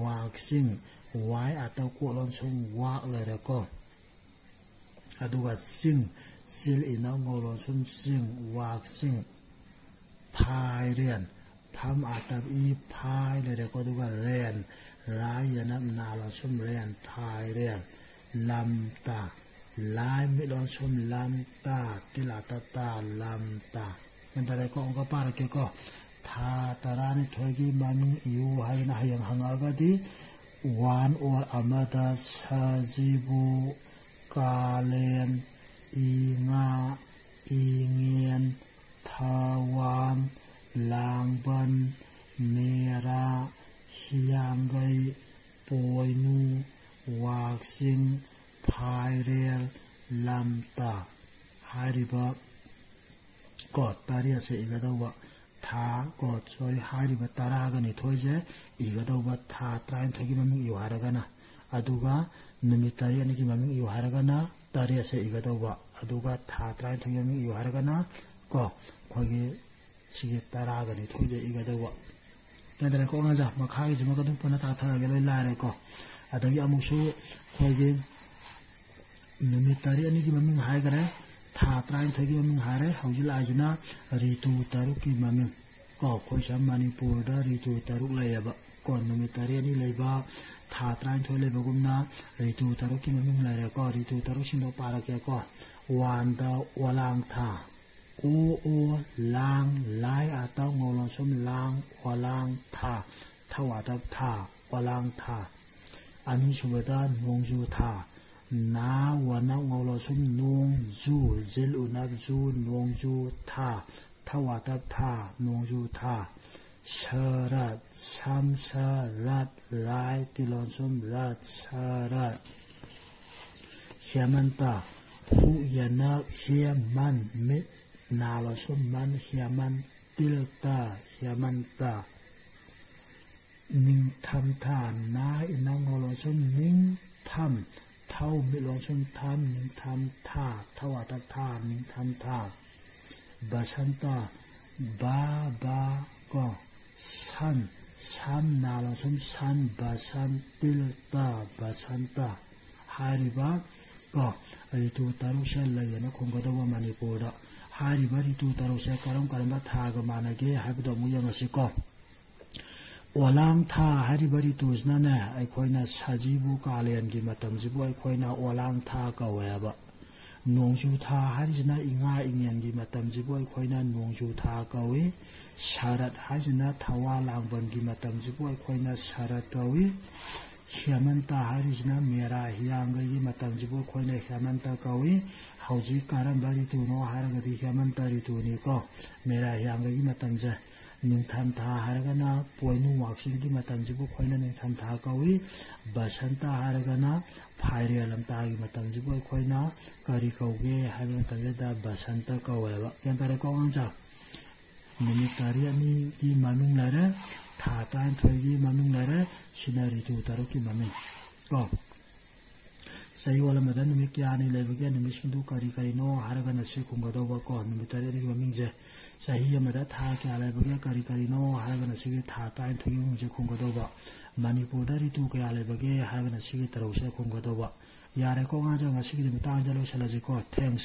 ꯋꯥꯛꯆꯤꯡ, ꯋꯥꯏ ꯑꯇꯞ ꯀꯣꯛ ꯂꯣꯟꯁꯨꯝ ꯋꯥꯛ ꯂꯩꯔꯦꯀꯣ꯫ ꯑꯗꯨꯒ ꯆꯤꯡ, ꯆꯤꯜ ꯏꯅꯞ ꯉꯧ ꯂꯣꯟꯁꯨꯝ ꯆꯤꯡ, ꯋꯥꯛꯆꯤꯡ꯫ ꯐꯥꯏꯔꯦꯟ, ꯐꯝ ꯑꯇꯞ ꯏ, ꯐꯥꯏ ꯂꯩꯔꯦꯀꯣ꯫ ꯑꯗꯨꯒ ꯔꯦꯟ, ꯔꯥꯏ ꯌꯦꯅꯞ ꯅꯥ ꯂꯣꯟꯁꯨꯝ ꯔꯦꯟ, ꯐꯥꯏꯔꯦꯟ꯫ ꯂꯝꯇꯥ, ꯂꯥꯏ ꯃꯤꯠ ꯂꯣꯟꯁꯨꯝ ꯂꯝꯇꯥ, ꯇꯤꯜ ꯑꯇꯞ ꯇꯥ, ꯂꯝꯇꯥ꯫ ꯒ꯭ꯌꯥꯟ ꯇꯥꯔꯦꯀꯣ? ꯑꯃꯨꯛꯀ ꯄꯥꯔꯛꯀꯦꯀꯣ꯫ ꯊꯥ ꯇꯔꯥꯅꯤꯊꯣꯏꯒꯤ ꯃꯃꯤꯡ ꯏꯌꯨ ꯍꯥꯏꯅ ꯍꯌꯦꯡ ꯍꯪꯉꯛꯑꯒꯗꯤ, ꯋꯥꯟ ꯑꯣꯔ ꯑꯃꯗ ꯁꯖꯤꯕꯨ, ꯀꯥꯂꯦꯟ, ꯏꯉꯥ, ꯏꯉꯦꯟ, ꯊꯥꯋꯥꯟ, ꯂꯥꯡꯕꯟ, ꯃꯦꯔꯥ, ꯍꯤꯌꯥꯡꯒꯩ, ꯄꯣꯏꯅꯨ, ꯋꯥꯛꯆꯤꯡ, ꯐꯥꯏꯔꯦꯜ, ꯂꯝꯇꯥ ꯍꯥꯏꯔꯤꯕ ꯀꯣ ꯇꯔꯦꯠꯁꯦ ꯏꯒꯗꯧꯕ꯫ ꯊꯥ ꯀꯣ, ꯁꯣꯔꯤ, ꯍꯥꯏꯔꯤꯕ ꯇꯔꯥꯒ ꯅꯤꯊꯣꯏꯁꯦ ꯏꯒꯗꯧꯕ꯫ ꯊꯥ ꯇꯔꯥꯅꯤꯊꯣꯏꯒꯤ ꯃꯃꯤꯡ ꯏꯌꯨ ꯍꯥꯏꯔꯒꯅ, ꯑꯗꯨꯒ ꯅꯨꯃꯤꯠ ꯇꯔꯦꯠꯅꯤꯒꯤ ꯃꯃꯤꯡ ꯏꯌꯨ ꯍꯥꯏꯔꯒꯅ ꯇꯔꯦꯠꯁꯦ ꯏꯒꯗꯧꯕ, ꯑꯗꯨꯒ ꯊꯥ ꯇꯔꯥꯅꯤꯊꯣꯏꯒꯤ ꯃꯃꯤꯡ ꯏꯌꯨ ꯍꯥꯏꯔꯒꯅ ꯀꯣ ꯑꯩꯈꯣꯏꯒꯤ ꯁꯤꯒꯤ ꯇꯔꯥꯒ ꯅꯤꯊꯣꯏꯁꯦ ꯏꯒꯗꯧꯕ꯫ ꯒ꯭ꯌꯥꯟ ꯇꯥꯔꯦꯀꯣ ꯑꯉꯥꯡꯁꯦ? ꯃꯈꯥꯒꯤꯁꯤꯃꯒ ꯑꯗꯨꯝ ꯄꯨꯟꯅ ꯇꯥꯛꯊꯔꯒꯦ, ꯂꯣꯏ ꯂꯥꯏꯔꯦꯀꯣ꯫ ꯑꯗꯒꯤ ꯑꯃꯨꯛꯁꯨ ꯑꯩꯈꯣꯏꯒꯤ ꯅꯨꯃꯤꯠ ꯇꯔꯦꯠꯅꯤꯒꯤ ꯃꯃꯤꯡ ꯍꯥꯏꯈꯔꯦ, ꯊꯥ ꯇꯔꯥꯅꯤꯊꯣꯏꯒꯤ ꯃꯃꯤꯡ ꯍꯥꯏꯔꯦ꯫ ꯍꯧꯖꯤꯛ ꯂꯥꯛꯏꯁꯤꯅ ꯔꯤꯇꯨ ꯇꯔꯨꯛꯀꯤ ꯃꯃꯤꯡ ꯀꯣ꯫ ꯑꯩꯈꯣꯏ ꯁꯤꯗ ꯃꯅꯤꯄꯨꯔꯗ ꯔꯤꯇꯨ ꯇꯔꯨꯛ ꯂꯩꯌꯦꯕ ꯀꯣ꯫ ꯅꯨꯃꯤꯠ ꯇꯔꯦꯠꯅꯤ ꯂꯩꯕ, ꯊꯥ ꯇꯔꯥꯅꯤꯊꯣꯏ ꯂꯩꯕꯒꯨꯝꯅ ꯔꯤꯇꯨ ꯇꯔꯨꯛꯀꯤ ꯃꯃꯤꯡ ꯂꯩꯔꯦꯀꯣ꯫ ꯔꯤꯇꯨ ꯇꯔꯨꯛꯁꯤꯡꯗꯣ ꯄꯥꯔꯛꯀꯦꯀꯣ꯫ ꯋꯥꯟꯗ ꯑꯣꯂꯥꯡ ꯊꯥ, ꯑꯣ ꯑꯣ ꯂꯥꯡ, ꯂꯥꯏ ꯑꯥꯇꯞ ꯉꯧꯂꯣꯟꯁꯨꯝ ꯂꯥꯡ, ꯑꯣꯂꯥꯡ ꯊꯥ, ꯊꯧ ꯑꯥꯇꯞ ꯊꯥ, ꯑꯣꯂꯥꯡ ꯊꯥ꯫ ꯑꯅꯤꯁꯨꯕꯗ ꯅꯣꯡꯖꯨ ꯊꯥ, ꯅꯥ ꯋꯥꯅꯞ ꯉꯧꯂꯣꯟꯁꯨꯝ ꯅꯣꯡ, ꯖꯨ ꯖꯤꯜ ꯎꯅꯞ ꯖꯨ, ꯅꯣꯡꯖꯨ ꯊꯥ, ꯊꯧ ꯑꯥꯇꯞ ꯊꯥ, ꯅꯣꯡꯖꯨ ꯊꯥ꯫ ꯁꯔꯠ, ꯁꯝ ꯁ ꯔꯠ, ꯔꯥꯏ ꯇꯤꯂꯣꯟꯁꯨꯝ ꯔꯠ, ꯁꯔꯠ꯫ ꯍꯦꯃꯟꯇ, ꯍꯨ ꯌꯅꯞ ꯍꯦ ꯃꯟ, ꯃꯤꯠ ꯅꯥ ꯂꯣꯟꯁꯨꯝ ꯃꯟ, ꯍꯦꯃꯟ ꯇꯤꯜ ꯇ, ꯍꯦꯃꯟꯇ꯫ ꯅꯤꯡꯊꯝꯊꯥ, ꯅꯥ ꯏꯅ ꯉꯧ ꯂꯣꯟꯁꯨꯝ ꯅꯤꯡ ꯊꯝ, ꯊꯧ ꯃꯤꯠ ꯂꯣꯟꯁꯨꯝ ꯊꯝ, ꯅꯤꯡꯊꯝ ꯊꯥ, ꯊꯧ ꯑꯥꯇꯞ ꯊꯥ, ꯅꯤꯡꯊꯝ ꯊꯥ꯫ ꯕꯁꯟꯇ, ꯕ ꯕ ꯀꯣ ꯁꯟ, ꯁꯝ ꯅꯥ ꯂꯣꯟꯁꯨꯝ ꯁꯟ, ꯕꯁꯟ ꯇꯤꯜ ꯇ, ꯕꯁꯟꯇ꯫ ꯍꯥꯏꯔꯤꯕ ꯀꯣ ꯔꯤꯇꯨ ꯇꯔꯨꯛꯁꯦ ꯂꯩꯌꯦꯅ ꯈꯨꯝꯒꯗꯧꯕ ꯃꯅꯤꯄꯨꯔꯗ꯫ ꯍꯥꯏꯔꯤꯕ ꯔꯤꯇꯨ ꯇꯔꯨꯛꯁꯦ ꯀꯔꯝ ꯀꯔꯝꯕ ꯊꯥꯒ ꯃꯥꯟꯅꯒꯦ ꯍꯥꯏꯕꯗꯣ ꯑꯃꯨꯛ ꯌꯦꯡꯉꯁꯤꯀꯣ꯫ ꯑꯣꯂꯥꯡ ꯊꯥ ꯍꯥꯏꯔꯤꯕ ꯔꯤꯇꯨꯁꯤꯅꯅꯦ, ꯑꯩꯈꯣꯏꯅ ꯁꯖꯤꯕꯨ ꯀꯥꯂꯦꯟꯒꯤ ꯃꯇꯝꯁꯤꯕꯨ ꯑꯩꯈꯣꯏꯅ ꯑꯣꯂꯥꯡ ꯊꯥ ꯀꯧꯋꯦꯕ꯫ ꯅꯣꯡꯖꯨ ꯊꯥ ꯍꯥꯏꯔꯤꯁꯤꯅ ꯏꯉꯥ ꯏꯉꯦꯟꯒꯤ ꯃꯇꯝꯁꯤꯕꯨ ꯑꯩꯈꯣꯏꯅ ꯅꯣꯡꯖꯨ ꯊꯥ ꯀꯧꯏ꯫ ꯁꯔꯠ ꯍꯥꯏꯁꯤꯅ ꯊꯋꯥ ꯂꯥꯡꯕꯟꯒꯤ ꯃꯇꯝꯁꯤꯕꯨ ꯑꯩꯈꯣꯏꯅ ꯁꯔꯠ ꯀꯧꯏ꯫ ꯍꯦꯃꯟꯇ ꯍꯥꯏꯔꯤꯁꯤꯅ ꯃꯦꯔꯥ ꯍꯤꯌꯥꯡꯒꯩꯒꯤ ꯃꯇꯝꯁꯤꯕꯨ ꯑꯩꯈꯣꯏꯅ ꯍꯦꯃꯟꯇ ꯀꯧꯏ꯫ ꯍꯧꯖꯤꯛ ꯀꯔꯝꯕ ꯔꯤꯇꯨꯅꯣ ꯍꯥꯏꯔꯒꯗꯤ ꯍꯦꯃꯟꯇ ꯔꯤꯇꯨꯅꯤꯀꯣ, ꯃꯦꯔꯥ ꯍꯤꯌꯥꯡꯒꯩꯒꯤ ꯃꯇꯝꯁꯦ꯫ ꯅꯤꯡꯊꯝꯊꯥ ꯍꯥꯏꯔꯒꯅ ꯄꯣꯏꯅꯨ ꯋꯥꯛꯆꯤꯡꯒꯤ ꯃꯇꯝꯁꯤꯕꯨ ꯑꯩꯈꯣꯏꯅ ꯅꯤꯡꯊꯝꯊꯥ ꯀꯧꯏ꯫ ꯕꯁꯟꯇ ꯍꯥꯏꯔꯒꯅ ꯐꯥꯏꯔꯦꯜ ꯂꯝꯇꯥꯒꯤ ꯃꯇꯝꯁꯤꯕꯨ ꯑꯩꯈꯣꯏꯅ ꯀꯔꯤ ꯀꯧꯒꯦ ꯍꯥꯏꯕ ꯃꯇꯝꯁꯤꯗ ꯕꯁꯟꯇ ꯀꯧꯋꯦꯕ꯫ ꯒ꯭ꯌꯥꯟ ꯇꯥꯔꯦꯀꯣ ꯑꯉꯥꯡꯁꯥ? ꯅꯨꯃꯤꯠ ꯇꯔꯦꯠꯅꯤꯒꯤ ꯃꯃꯤꯡ ꯂꯩꯔꯦ, ꯊꯥ ꯇꯔꯥꯅꯤꯊꯣꯏꯒꯤ ꯃꯃꯤꯡ ꯂꯩꯔꯦ, ꯁꯤꯅ ꯔꯤꯇꯨ ꯇꯔꯨꯛꯀꯤ ꯃꯃꯤꯡ ꯀꯣ꯫ ꯆꯌꯣꯜ ꯑꯃꯗ ꯅꯨꯃꯤꯠ ꯀꯌꯥꯅꯤ ꯂꯩꯕꯒꯦ? ꯅꯨꯃꯤꯠꯁꯤꯡꯗꯨ ꯀꯔꯤ ꯀꯔꯤꯅꯣ ꯍꯥꯏꯔꯒꯅ ꯁꯤ ꯈꯨꯝꯒꯗꯧꯕ ꯀꯣ꯫ ꯅꯨꯃꯤꯠ ꯇꯔꯦꯠꯅꯤꯒꯤ ꯃꯃꯤꯡꯁꯦ꯫ ꯆꯍꯤ ꯑꯃꯗ ꯊꯥ ꯀꯌꯥ ꯂꯩꯕꯒꯦ? ꯀꯔꯤ ꯀꯔꯤꯅꯣ ꯍꯥꯏꯔꯒꯅ ꯁꯤꯒꯤ ꯊꯥ ꯇꯔꯥꯅꯤꯊꯣꯏꯒꯤ ꯃꯃꯤꯡꯁꯦ ꯈꯨꯝꯒꯗꯧꯕ꯫ ꯃꯅꯤꯄꯨꯔꯗ ꯔꯤꯇꯨ ꯀꯌꯥ ꯂꯩꯕꯒꯦ ꯍꯥꯏꯔꯒꯅ ꯁꯤꯒꯤ ꯇꯔꯨꯛꯁꯤꯗ ꯈꯨꯝꯒꯗꯧꯕ꯫ ꯌꯥꯔꯦꯀꯣ ꯑꯉꯥꯡꯁꯤꯡ, ꯉꯁꯤꯒꯤꯗꯤ ꯃꯇꯥꯡꯁꯤꯗ ꯂꯣꯏꯁꯤꯜꯂꯁꯤꯀꯣ꯫ Thanks꯫